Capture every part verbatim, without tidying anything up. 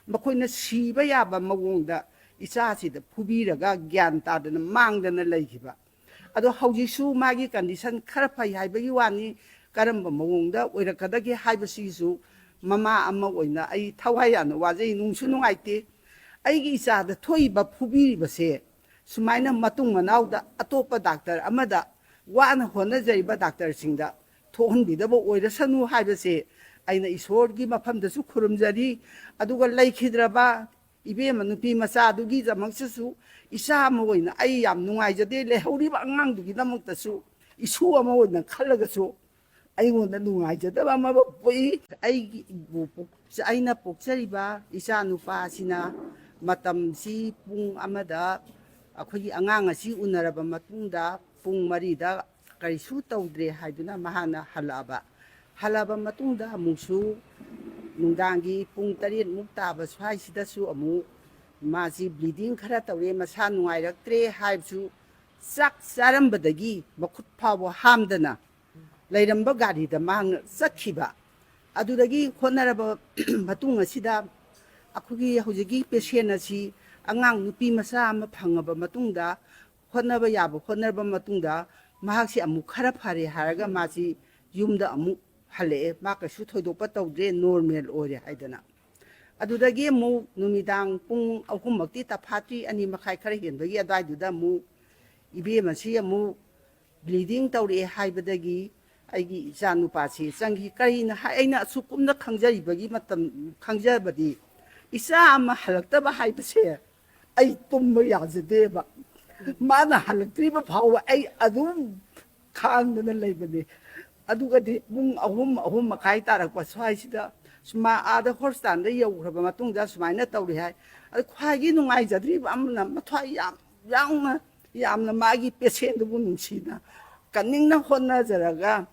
ꯃꯈꯣꯏꯅ ꯁꯤꯕ ꯌꯥꯕ ꯃꯑꯣꯡꯗ ꯏꯆꯥꯁꯤꯗ ꯐꯨꯕꯤꯔꯒ ꯒ꯭ꯌꯥꯟ ꯇꯥꯗꯅ ꯃꯥꯡꯗꯅ ꯂꯩꯈꯤꯕ꯫ ꯑꯗꯣ ꯍꯧꯖꯤꯛꯁꯨ ꯃꯥꯒꯤ condition ꯈꯔ ꯐꯩ ꯍꯥꯏꯕꯒꯤ ꯋꯥꯅꯤ, ꯀꯔꯝꯕ ꯃꯑꯣꯡꯗ ꯑꯣꯏꯔꯛꯀꯗꯒꯦ ꯍꯥꯏꯕꯁꯤꯒꯤꯁꯨ ꯃꯃꯥ ꯑꯃ ꯑꯣꯏꯅ ꯑꯩ ꯊꯋꯥꯏ ꯌꯥꯝꯅ ꯋꯥꯖꯩ, ꯅꯨꯡꯁꯨ ꯅꯨꯡꯉꯥꯏꯇꯦ꯫ ꯑꯩꯒꯤ ꯏꯆꯥꯗ ꯊꯣꯛꯏꯕ ꯐꯨꯕꯤꯔꯤꯕꯁꯦ ꯁꯨꯃꯥꯏꯅ ꯃꯇꯨꯡ ꯃꯅꯥꯎꯗ ꯑꯇꯣꯞꯄ ꯗꯥꯛꯇꯔ ꯑꯃꯗ ꯋꯥꯅ ꯍꯣꯠꯅꯖꯔꯤꯕ ꯗꯥꯛꯇꯔꯁꯤꯡꯗ ꯊꯣꯛꯍꯟꯕꯤꯗꯕ ꯑꯣꯏꯔꯁꯅꯨ ꯍꯥꯏꯕꯁꯦ ꯑꯩꯅ ꯏꯁꯣꯔꯒꯤ ꯃꯐꯝꯗꯁꯨ ꯈꯨꯔꯨꯝꯖꯔꯤ꯫ ꯑꯗꯨꯒ ꯂꯩꯈꯤꯗ꯭ꯔꯕ ꯏꯕꯦꯝꯃ ꯅꯨꯄꯤ ꯃꯆꯥꯗꯨꯒꯤꯗꯃꯛꯇꯁꯨ ꯏꯆꯥ ꯑꯃ ꯑꯣꯏꯅ ꯑꯩ ꯌꯥꯝ ꯅꯨꯡꯉꯥꯏꯖꯗꯦ꯫ ꯂꯩꯍꯧꯔꯤꯕ ꯑꯉꯥꯡꯗꯨꯒꯤꯗꯃꯛꯇꯁꯨ ꯏꯁꯨ ꯑꯃ ꯑꯣꯏꯅ ꯈꯜꯂꯒꯁꯨ ꯑꯩꯉꯣꯟꯗ ꯅꯨꯡꯉꯥꯏꯖꯗꯕ ꯑꯃ ꯄꯣꯛꯏ꯫ ꯑꯩꯒꯤ ꯄꯣꯛ-, ꯑꯩꯅ ꯄꯣꯛꯆꯔꯤꯕ ꯏꯆꯥ ꯅꯨꯄꯥ ꯑꯁꯤꯅ ꯃꯇꯝꯁꯤ ꯄꯨꯡ ꯑꯃꯗ ꯑꯩꯈꯣꯏꯒꯤ ꯑꯉꯥꯡ ꯑꯁꯤ ꯎꯅꯔꯕ ꯃꯇꯨꯡꯗ ꯄꯨꯡ ꯃꯔꯤꯗ ꯀꯔꯤꯁꯨ ꯇꯧꯗ꯭ꯔꯦ ꯍꯥꯏꯗꯨꯅ ꯃꯍꯥꯛꯅ ꯍꯜꯂꯛꯑꯕ꯫ ꯍꯜꯂꯛꯑꯕ ꯃꯇꯨꯡꯗ ꯑꯃꯨꯛꯁꯨ ꯅꯨꯡꯗꯥꯡꯒꯤ ꯄꯨꯡ ꯇꯔꯦꯠꯃꯨꯛ ꯇꯥꯕ ꯁ꯭ꯋꯥꯏꯁꯤꯗꯁꯨ ꯑꯃꯨꯛ ꯃꯥꯁꯤ bleeding ꯈꯔ ꯇꯧꯔꯦ, ꯃꯁꯥ ꯅꯨꯡꯉꯥꯏꯔꯛꯇ꯭ꯔꯦ ꯍꯥꯏꯕꯁꯨ ꯆꯥꯛ ꯆꯥꯔꯝꯕꯗꯒꯤ ꯃꯈꯨꯠ ꯐꯥꯎꯕ ꯍꯥꯝꯗꯅ ꯂꯩꯔꯝꯕ ꯒꯥꯔꯤꯗ ꯃꯍꯥꯛꯅ ꯆꯠꯈꯤꯕ꯫ ꯑꯗꯨꯗꯒꯤ ꯍꯣꯠꯅꯔꯕ ꯃꯇꯨꯡ ꯑꯁꯤꯗ ꯑꯩꯈꯣꯏꯒꯤ ꯍꯧꯖꯤꯛꯀꯤ patient ꯑꯁꯤ ꯑꯉꯥꯡ ꯅꯨꯄꯤ ꯃꯆꯥ ꯑꯃ ꯐꯪꯉꯕ ꯃꯇꯨꯡꯗ, ꯍꯣꯠꯅꯕ ꯌꯥꯕ ꯍꯣꯠꯅꯔꯕ ꯃꯇꯨꯡꯗ ꯃꯍꯥꯛꯁꯤ ꯑꯃꯨꯛ ꯈꯔ ꯐꯔꯦ ꯍꯥꯏꯔꯒ ꯃꯥꯁꯤ ꯌꯨꯝꯗ ꯑꯃꯨꯛ ꯍꯜꯂꯛꯑꯦ꯫ ꯃꯥ ꯀꯩꯁꯨ ꯊꯣꯏꯗꯣꯛꯄ ꯇꯧꯗ꯭ꯔꯦ, normal ꯑꯣꯏꯔꯦ ꯍꯥꯏꯗꯅ꯫ ꯑꯗꯨꯗꯒꯤ ꯑꯃꯨꯛ ꯅꯨꯃꯤꯗꯥꯡ ꯄꯨꯡ ꯑꯍꯨꯝꯃꯛꯇꯤ ꯇꯐꯥꯠꯇ꯭ꯔꯤ, ꯑꯅꯤ ꯃꯈꯥꯏ ꯈꯔ ꯍꯦꯟꯕꯒꯤ ꯑꯗꯨꯋꯥꯏꯗꯨꯗ ꯑꯃꯨꯛ ꯏꯕꯦꯝꯃꯁꯤ ꯑꯃꯨꯛ bleeding ꯇꯧꯔꯛꯑꯦ ꯍꯥꯏꯕꯗꯒꯤ ꯑꯩꯒꯤ ꯏꯆꯥ ꯅꯨꯄꯥꯁꯤ ꯆꯪꯈꯤ꯫ ꯀꯔꯤꯅꯣ ꯍꯥꯏ, ꯑꯩꯅ ꯑꯁꯨꯛ ꯀꯨꯝꯅ ꯈꯪꯖꯔꯤꯕꯒꯤ ꯃꯇꯝ, ꯈꯪꯖꯕꯗꯤ ꯏꯆꯥ ꯑꯃ ꯍꯜꯂꯛꯇꯕ ꯍꯥꯏꯕꯁꯦ ꯑꯩ ꯇꯨꯝꯕ ꯌꯥꯖꯗꯦꯕ꯫ ꯃꯥꯅ ꯍꯜꯂꯛꯇ꯭ꯔꯤꯕ ꯐꯥꯎꯕ ꯑꯩ ꯑꯗꯨꯝ ꯈꯥꯡꯗꯅ ꯂꯩꯕꯅꯤ꯫ ꯑꯗꯨꯒꯗꯤ ꯄꯨꯡ ꯑꯍꯨꯝ, ꯑꯍꯨꯝ ꯃꯈꯥꯏ ꯇꯥꯔꯛꯄ ꯁ꯭ꯋꯥꯏꯁꯤꯗ ꯁꯨꯃꯥ-, ꯑꯥꯗ hospitalꯗ ꯌꯧꯈ꯭ꯔꯕ ꯃꯇꯨꯡꯗ ꯁꯨꯃꯥꯏꯅ ꯇꯧꯔꯤ ꯍꯥꯏ꯫ ꯑꯗ ꯈ꯭ꯋꯥꯏꯒꯤ ꯅꯨꯡꯉꯥꯏꯖꯗ꯭ꯔꯤꯕ ꯑꯃꯅ ꯃꯊ꯭ꯋꯥꯏ ꯌꯥꯝ ꯌꯥꯎꯅ, ꯌꯥꯝꯅ ꯃꯥꯒꯤ patientꯗꯨꯕꯨ ꯅꯨꯡꯁꯤꯅ, ꯀꯟꯅꯤꯡꯅ ꯍꯣꯠꯅꯖꯔꯒ,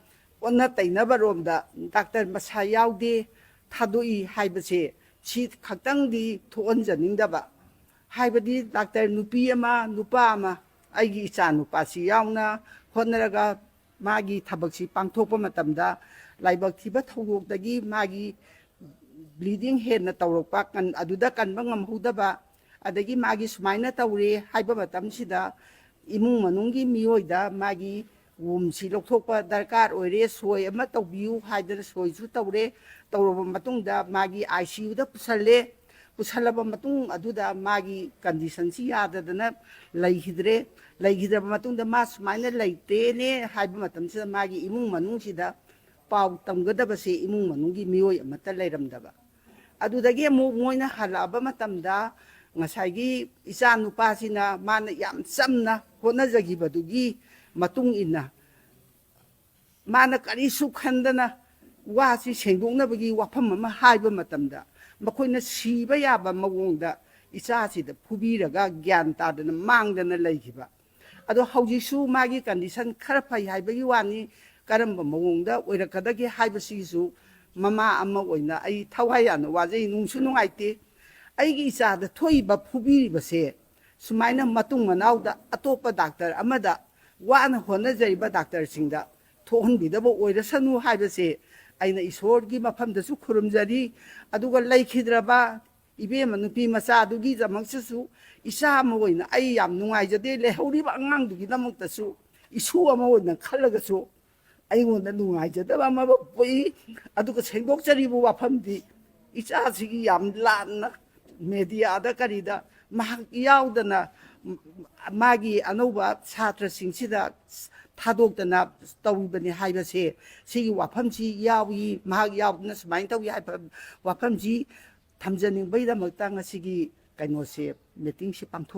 ꯑꯣꯟꯅ ꯇꯩꯅꯕꯔꯣꯝꯗ ꯗꯥꯛꯇꯔ ꯃꯁꯥ ꯌꯥꯎꯗꯦ, ꯊꯥꯗꯣꯛꯏ ꯍꯥꯏꯕꯁꯦ ꯁꯤ ꯈꯛꯇꯪꯗꯤ ꯊꯣꯛꯍꯟꯖꯅꯤꯡꯗꯕ꯫ ꯍꯥꯏꯕꯗꯤ ꯗꯥꯛꯇꯔ ꯅꯨꯄꯤ ꯑꯃ, ꯅꯨꯄꯥ ꯑꯃ ꯑꯩꯒꯤ ꯏꯆꯥ ꯅꯨꯄꯥꯁꯤ ꯌꯥꯎꯅ ꯍꯣꯠꯅꯔꯒ ꯃꯥꯒꯤ ꯊꯕꯛꯁꯤ ꯄꯥꯡꯊꯣꯛꯄ ꯃꯇꯝꯗ ꯂꯥꯏꯕꯛ ꯊꯤꯕ ꯊꯧꯗꯣꯛꯇꯒꯤ ꯃꯥꯒꯤ ꯕ꯭ꯂꯤꯗꯤꯡ ꯍꯦꯟꯅ ꯇꯧꯔꯛꯄ, ꯀꯟ-, ꯑꯗꯨꯗ ꯀꯟꯕ ꯉꯝꯍꯧꯗꯕ, ꯑꯗꯒꯤ ꯃꯥꯒꯤ ꯁꯨꯃꯥꯏꯅ ꯇꯧꯔꯦ ꯍꯥꯏꯕ ꯃꯇꯝꯁꯤꯗ ꯏꯃꯨꯡ ꯃꯅꯨꯡꯒꯤ ꯃꯤꯑꯣꯏꯗ ꯃꯥꯒꯤ ꯋꯨꯝꯁꯤ ꯂꯧꯊꯣꯛꯄ ꯗꯔꯀꯥꯔ ꯑꯣꯏꯔꯦ, ꯁꯣꯏ ꯑꯃ ꯇꯧꯕꯤꯌꯨ ꯍꯥꯏꯗꯅ ꯁꯣꯏꯁꯨ ꯇꯧꯔꯦ꯫ ꯇꯧꯔꯕ ꯃꯇꯨꯡꯗ ꯃꯥꯒꯤ ꯑꯥꯏ ꯁꯤ ꯌꯨꯗ ꯄꯨꯁꯜꯂꯦ꯫ ꯄꯨꯁꯜꯂꯕ ꯃꯇꯨꯡ ꯑꯗꯨꯗ ꯃꯥꯒꯤ ꯀꯟꯗꯤꯁꯟꯁꯤ ꯌꯥꯗꯗꯅ ꯂꯩꯈꯤꯗ꯭ꯔꯦ꯫ ꯂꯩꯈꯤꯗ꯭ꯔꯕ ꯃꯇꯨꯡꯗ ꯃꯥ ꯁꯨꯃꯥꯏꯅ ꯂꯩꯇꯦꯅꯦ ꯍꯥꯏꯕ ꯃꯇꯝꯁꯤꯗ ꯃꯥꯒꯤ ꯏꯃꯨꯡ ꯃꯅꯨꯡꯁꯤꯗ ꯄꯥꯎ ꯇꯝꯒꯗꯕꯁꯦ ꯏꯃꯨꯡ ꯃꯅꯨꯡꯒꯤ ꯃꯤꯑꯣꯏ ꯑꯃꯠꯇ ꯂꯩꯔꯝꯗꯕ꯫ ꯑꯗꯨꯗꯒꯤ ꯑꯃꯨꯛ ꯃꯣꯏꯅ ꯍꯜꯂꯛꯑꯕ ꯃꯇꯝꯗ ꯉꯁꯥꯏꯒꯤ ꯏꯆꯥ ꯅꯨꯄꯥꯁꯤꯅ ꯃꯥꯅ ꯌꯥꯝ ꯆꯝꯅ ꯍꯣꯠꯅꯖꯈꯤꯕꯗꯨꯒꯤ ꯃꯇꯨꯡ ꯏꯟꯅ ꯃꯥꯅ ꯀꯔꯤꯁꯨ ꯈꯟꯗꯅ ꯋꯥꯁꯤ ꯁꯦꯡꯗꯣꯛꯅꯕꯒꯤ ꯋꯥꯐꯝ ꯑꯃ ꯍꯥꯏꯕ ꯃꯇꯝꯗ ꯃꯈꯣꯏꯅ ꯁꯤꯕ ꯌꯥꯕ ꯃꯑꯣꯡꯗ ꯏꯆꯥꯁꯤꯗ ꯐꯨꯕꯤꯔꯒ ꯒ꯭ꯌꯥꯟ ꯇꯥꯗꯅ ꯃꯥꯡꯗꯅ ꯂꯩꯈꯤꯕ꯫ ꯑꯗꯣ ꯍꯧꯖꯤꯛꯁꯨ ꯃꯥꯒꯤ ꯀꯟꯗꯤꯁꯟ ꯈꯔ ꯐꯩ ꯍꯥꯏꯕꯒꯤ ꯋꯥꯅꯤ, ꯀꯔꯝꯕ ꯃꯑꯣꯡꯗ ꯑꯣꯏꯔꯛꯀꯗꯒꯦ ꯍꯥꯏꯕꯁꯤꯒꯤꯁꯨ ꯃꯃꯥ ꯑꯃ ꯑꯣꯏꯅ ꯑꯩ ꯊꯋꯥꯏ ꯌꯥꯝꯅ ꯋꯥꯖꯩ, ꯅꯨꯡꯁꯨ ꯅꯨꯡꯉꯥꯏꯇꯦ꯫ ꯑꯩꯒꯤ ꯏꯆꯥꯗ ꯊꯣꯛꯏꯕ ꯐꯨꯕꯤꯔꯤꯕꯁꯦ ꯁꯨꯃꯥꯏꯅ ꯃꯇꯨꯡ ꯃꯅꯥꯎꯗ ꯑꯇꯣꯞꯄ ꯗꯥꯛꯇꯔ ꯑꯃꯗ, ꯋꯥꯅ ꯍꯣꯠꯅꯖꯔꯤꯕ ꯗꯥꯛꯇꯔꯁꯤꯡꯗ ꯊꯣꯛꯍꯟꯕꯤꯗꯕ ꯑꯣꯏꯔꯁꯅꯨ ꯍꯥꯏꯕꯁꯦ ꯑꯩꯅ ꯏꯁꯣꯔꯒꯤ ꯃꯐꯝꯗꯁꯨ ꯈꯨꯔꯨꯝꯖꯔꯤ꯫ ꯑꯗꯨꯒ ꯂꯩꯈꯤꯗ꯭ꯔꯕ ꯏꯕꯦꯝꯃ ꯅꯨꯄꯤ ꯃꯆꯥꯗꯨꯒꯤꯗꯃꯛꯇꯁꯨ ꯏꯆꯥ ꯑꯃ ꯑꯣꯏꯅ ꯑꯩ ꯌꯥꯝ ꯅꯨꯡꯉꯥꯏꯖꯗꯦ꯫ ꯂꯩꯍꯧꯔꯤꯕ ꯑꯉꯥꯡꯗꯨꯒꯤꯗꯃꯛꯇꯁꯨ ꯏꯁꯨ ꯑꯃ ꯑꯣꯏꯅ ꯈꯜꯂꯒꯁꯨ ꯑꯩꯉꯣꯟꯗ ꯅꯨꯡꯉꯥꯏꯖꯗꯕ ꯑꯃ ꯄꯣꯛꯏ꯫ ꯑꯗꯨꯒ ꯁꯦꯡꯗꯣꯛꯆꯔꯤꯕ ꯋꯥꯐꯝꯗꯤ ꯏꯆꯥꯁꯤꯒꯤ ꯌꯥꯝ ꯂꯥꯟꯅ ꯃꯦꯗꯤꯌꯥꯗ ꯀꯔꯤꯗ ꯃꯍꯥꯛ ꯌꯥꯎꯗꯅ ꯃꯥꯒꯤ ꯑꯅꯧꯕ ꯁꯥꯇ꯭ꯔꯁꯤꯡꯁꯤꯗ ꯊꯥꯗꯣꯛꯇꯅ ꯇꯧꯔꯤꯕꯅꯤ ꯍꯥꯏꯕꯁꯦ, ꯁꯤꯒꯤ ꯋꯥꯐꯝꯁꯤ ꯌꯥꯎꯏ, ꯃꯍꯥꯛ ꯌꯥꯎꯗꯅ ꯁꯨꯃꯥꯏꯅ ꯇꯧꯏ ꯍꯥꯏꯕ ꯋꯥꯐꯝꯁꯤ ꯊꯝꯖꯅꯤꯡꯕꯒꯤꯗꯃꯛꯇ ꯉꯁꯤꯒꯤ ꯀꯩꯅꯣꯁꯦ, ꯃꯤꯇꯤꯡꯁꯤ ꯄꯥꯡꯊꯣꯛ